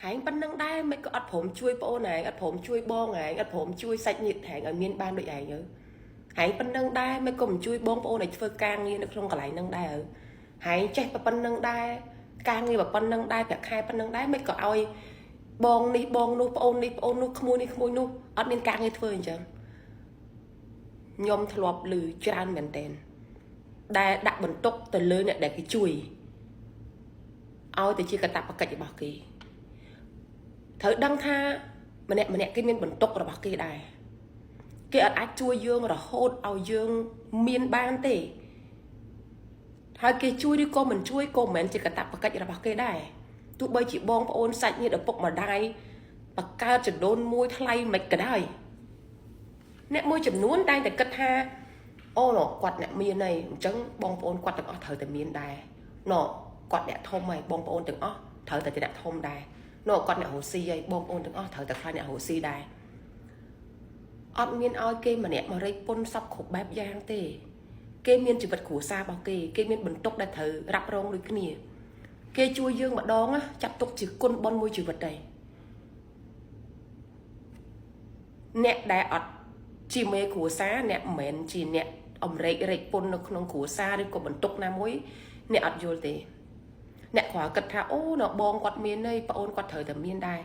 ហែងប៉ុណ្្នឹងដែរមិនក៏អត់ព្រមជួយប្អូនឯងអត់ព្រមជួយបងឯងអត់ព្រមជួយសាច់ញាតិហែងឲ្យមានបានដូចឯងទៅហែងប៉ុណ្្នឹងដែរមិនក៏មិនជួយបងប្អូនឲ្យធ្វើការងារនៅក្នុងកន្លែងហ្នឹងដែរហែងចេះប៉ុណ្្នឹងដែរការងារប៉ុណ្្នឹងដែរប្រាក់ខែប៉ុណ្្នឹងដែរមិនក៏ឲ្យបងនេះបងនោះប្អូននេះប្អូននោះក្មួយនេះក្មួយនោះអត់មានការងារធ្វើអញ្ចឹងខ្ញុំធ្លាប់ឮច្រើនមែនទែនដែលដាក់បន្ទុកទៅលើអ្នកដែលគេជួយឲ្យទៅជាកតបកិច្ចរបស់គេត្រូវដឹងថាម្នាក់ម្នាក់គេមានបន្ទុករបស់គេដែរគេអត់អាចជួយយើងរហូតឲ្យយើងមានបានទេហើយគេជួយឬក៏មិនជួយក៏មិនមែនជាកតបកិច្ចរបស់គេដែរទោះបីជាបងប្អូនសាច់ញាតិឪពុកម្ដាយបកើតចដូនមួយថ្លៃមិនក៏ដោយអ្នកមួយចំនួនតែងតែគិតថាអូណគាត់អ្នកមានហើយអញ្ចឹងបងប្អូនគាត់ទាំងអស់ត្រូវតែមានដែរណគាត់អ្នកធំហើយបងប្អូនទាំងអស់ត្រូវតែជាអ្នកធំដែរណគាត់អ្នករស់ស៊ីហើយបងប្អូនទាំងអស់ត្រូវតែខ្លាចអ្នករស់ស៊ីដែរអត់មានឲ្យគេម្នាក់មករែកពុនសពគ្រប់បែបយ៉ាងទេគេមានជីវិតគ្រួសាររបស់គេគេមានបន្ទុកដែលត្រូវរ៉ាប់រងដូចគ្នាគេជួយយើងម្ដងចាប់ទុកជាគុណបុណ្យមួយជីវិតដែរអ្នកដែលអត់ជាមេគ្រួសារអ្នកមិនមែនជាអ្នកអមរែករែកពុននៅក្នុងគ្រួសារឬក៏បន្ទុកណាមួយអ្នកអត់យល់ទេអ្នកគ្រាន់គិតថាអូនៅបងគាត់មានហើយប្អូនគាត់ត្រូវតែមានដែរ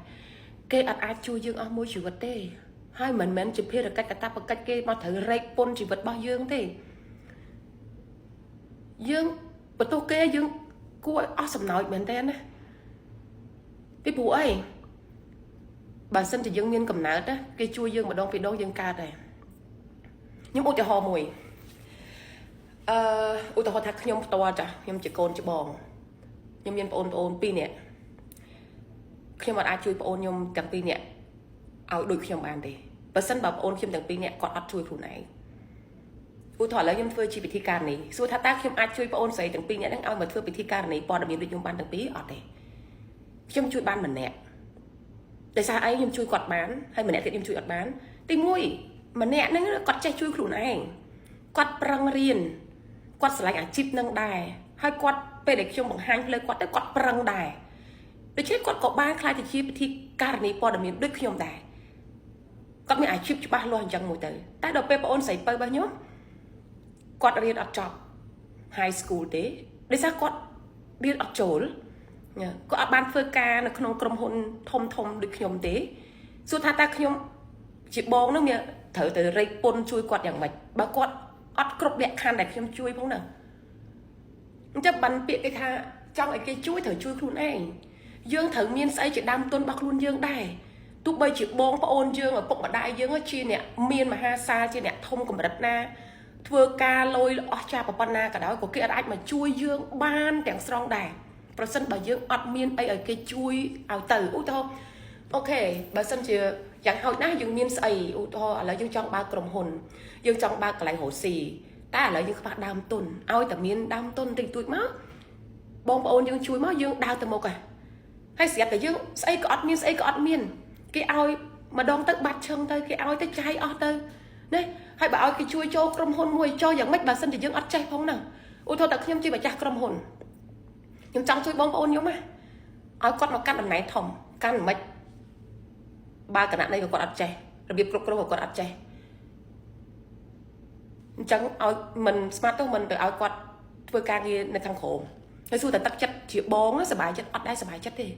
គេអត់អាចជួយយើងអស់មួយជីវិតទេហើយមិនមែនជាភារកិច្ចកតបកិច្ចគេមកត្រូវរែកពុនជីវិតរបស់យើងទេយើងបន្ទោសគេយើងគួរឲ្យអស់សំណោចមែនតើណាពីព្រោះអីបើសិនជាយើងមានកំណើតណាគេជួយយើងម្ដងពីរដងយើងកើតដែរខ្ញុំឧទាហរណ៍មួយអឺឧទាហរណ៍ថាខ្ញុំផ្ទាល់ចាស់ខ្ញុំជាកូនច្បងខ្ញុំមានប្អូនប្អូន2នាក់ខ្ញុំអត់អាចជួយប្អូនខ្ញុំទាំង2នាក់ឲ្យដូចខ្ញុំបានទេបើសិនបើប្អូនខ្ញុំទាំង2នាក់គាត់អត់ជួយខ្លួនឯងឧទាហរណ៍ឥឡូវខ្ញុំធ្វើជាពិធីការនីសួរថាតើខ្ញុំអាចជួយប្អូនស្រីទាំង2នាក់ហ្នឹងឲ្យមកធ្វើពិធីការនីព័ត៌មានដូចខ្ញុំបានទាំងពីរអត់ទេខ្ញុំជួយបានម្នាក់ដោយសារអីខ្ញុំជួយគាត់បានហើយម្នាក់ទៀតខ្ញុំជួយអត់បានទី1ម្នាក់ហ្នឹងគាត់ចេះជួយខ្លួនឯងគាត់ប្រឹងរៀនគាត់ស្រឡាញ់អាជីពនឹងដែរហើយគាត់ពេលដែលខ្ញុំបង្ហាញផ្លូវគាត់ទៅគាត់ប្រឹងដែរដូច្នេះគាត់ក៏បានខ្លាចទៅជាពិធីការនីព័ត៌មានដូចខ្ញុំដែរគាត់មានអាជីពច្បាស់លាស់អញ្ចឹងមួយទៅតែដល់ពេលប្អូនស្រីពៅរបស់ខ្ញុំគាត់រៀនអត់ចប់ high school ទេដោយសារគាត់រៀនអត់ចូលគាត់អត់បានធ្វើការនៅក្នុងក្រុមហ៊ុនធំធំដូចខ្ញុំទេសួរថាតើខ្ញុំជាបងនឹងមានត្រូវទៅរែកពុនជួយគាត់យ៉ាងម៉េចបើគាត់អត់គ្រប់លក្ខខណ្ឌដែលខ្ញុំជួយផងហ្នឹងអញ្ចឹងបានពាក្យគេថាចង់ឲ្យគេជួយត្រូវជួយខ្លួនឯងយើងត្រូវមានស្អីជាដើមទុនរបស់ខ្លួនយើងដែរទោះបីជាបងប្អូនយើងឪពុកម្ដាយយើងជាអ្នកមានមហាសាលជាអ្នកធំកម្រិតណាធ្វើការលយអស់ចាប៉ុណ្ណាក៏ដោយក៏គេអាចមកជួយយើងបានទាំងស្រុងដែរប្រសិនបើយើងអត់មានអីឲ្យគេជួយឲ្យទៅឧទាហរណ៍អូខេបើសិនជាយ៉ាងហោចណាស់យើងមានស្អីឧទាហរណ៍ឥឡូវយើងចង់បើកក្រុមហ៊ុនយើងចង់បើកកន្លែងរកស៊ីតែឥឡូវយើងខ្វះដើមទុនឲ្យតែមានដើមទុនតិចតួចមកបងប្អូនយើងជួយមកយើងដើរទៅមុខហើយស្រាប់តែយើងស្អីក៏អត់មានស្អីក៏អត់មានគេឲ្យម្ដងទៅបាត់ឈឹងទៅគេឲ្យទៅចាយអស់ទៅណាហើយបើឲ្យគេជួយចូលក្រុមហ៊ុនមួយចូលយ៉ាងម៉េចបើសិនជាយើងអត់ចេះផងហ្នឹងឧទាហរណ៍តែខ្ញុំជាម្ចាស់ក្រុមហ៊ុនខ្ញុំចង់ជួយបងប្អូនខ្ញុំណាឲ្យគាត់មកកាន់តំណែងធំកាន់មិនបើគណៈនេះក៏គាត់អត់ចេះរបៀបគ្រប់គ្រងក៏គាត់អត់ចេះអញ្ចឹងឲ្យមិនស្មាតទៅមិនទៅឲ្យគាត់ធ្វើការងារនៅខាងក្រោមហើយសួរតែទឹកចិត្តជាបងសប្បាយចិត្តអត់ដែរសប្បាយចិត្តទេ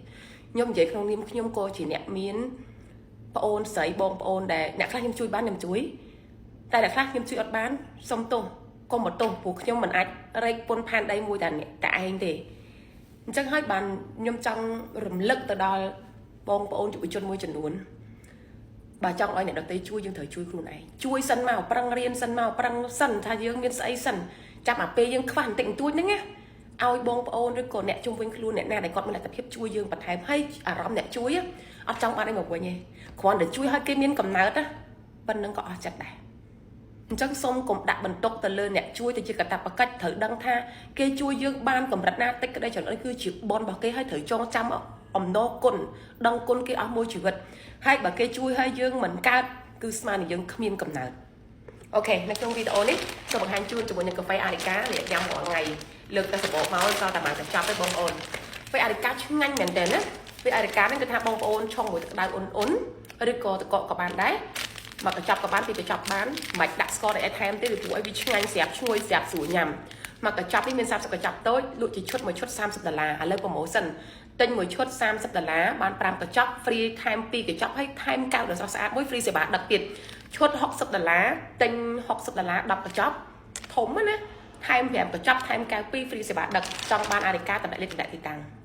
ខ្ញុំនិយាយក្នុងនាមខ្ញុំក៏ជាអ្នកមានប្អូនស្រីបងប្អូនដែលអ្នកខ្លះខ្ញុំជួយបានខ្ញុំជួយតែអ្នកខ្លះខ្ញុំជួយអត់បានសុំទោសកុំបន្ទោសព្រោះខ្ញុំមិនអាចរែកពុនផែនដីមួយតែតែឯងទេអញ្ចឹងហើយបានខ្ញុំចង់រំលឹកទៅដល់បងប្អូនយុវជនមួយចំនួនបើចង់ឲ្យអ្នកដទៃជួយយើងត្រូវជួយខ្លួនឯងជួយសិនមកប្រឹងរៀនសិនមកប្រឹងសិនថាយើងមានស្អីសិនចាំអាពេលយើងខ្វះបន្តិចបន្តួចហ្នឹងណាឲ្យបងប្អូនឬក៏អ្នកជុំវិញខ្លួនអ្នកណាដែលគាត់មានលទ្ធភាពជួយយើងបន្ថែមហើយអារម្មណ៍អ្នកជួយអត់ចង់បានអីមកវិញទេគ្រាន់តែជួយឲ្យគេមានកំណើតណាប៉ុណ្្នឹងក៏អស់ចិត្តដែរអញ្ចឹងសូមកុំដាក់បន្ទុកទៅលើអ្នកជួយទៅជាកតបកិច្ចត្រូវដឹងថាគេជួយយើងបានកម្រិតណាតិចក្តីច្រើនអីគឺជាបុណ្យរបស់គេហើយត្រូវចងចាំអំណរគុណដឹងគុណគេអស់មួយជីវិតហើយបើគេជួយឲ្យយើងមិនកើតគឺស្មាននឹងយើងគ្មានកំណើតអូខេនៅក្នុងវីដេអូនេះសូមបង្ហាញជូនជាមួយនឹងកាហ្វេអារិកានេះញ៉ាំរាល់ថ្ងៃលើកតែសបកមកសល់តែមកតែចប់ទេបងប្អូនកាហ្វេអារិកាឆ្ងាញ់មែនតើណា វាអារិកាហ្នឹងគឺថាបងប្អូនឆុងមួយទឹកក្តៅអ៊ុនអ៊ុនឬក៏ទឹកកកក៏បានដែរមកកញ្ចប់ក៏បានពីរកញ្ចប់បានមិនបាច់ដាក់ស្ករអីថែមទេពីព្រោះអីវាឆ្ងាញ់ស្រាប់ឈ្ងុយស្រាប់ស្រួលញ៉ាំមកកញ្ចប់នេះមាន30កញ្ចប់តូចលក់ជាឈុតមួយឈុត30ដុល្លារឥឡូវ promotion ទិញមួយឈុត30ដុល្លារបាន5កញ្ចប់ free ថែម2កញ្ចប់ហើយថែមកែវដ៏ស្រស់ស្អាតមួយ free សេវាដឹកទៀតឈុត60ដុល្លារទិញ60ដុល្លារ10កញ្ចប់ធំណាថែម5កញ្ចប់ថែមកែវ2 free សេវាដឹកចង់បានអារិកាតម្លាក់លេខតម្លាក់ទីតាំង។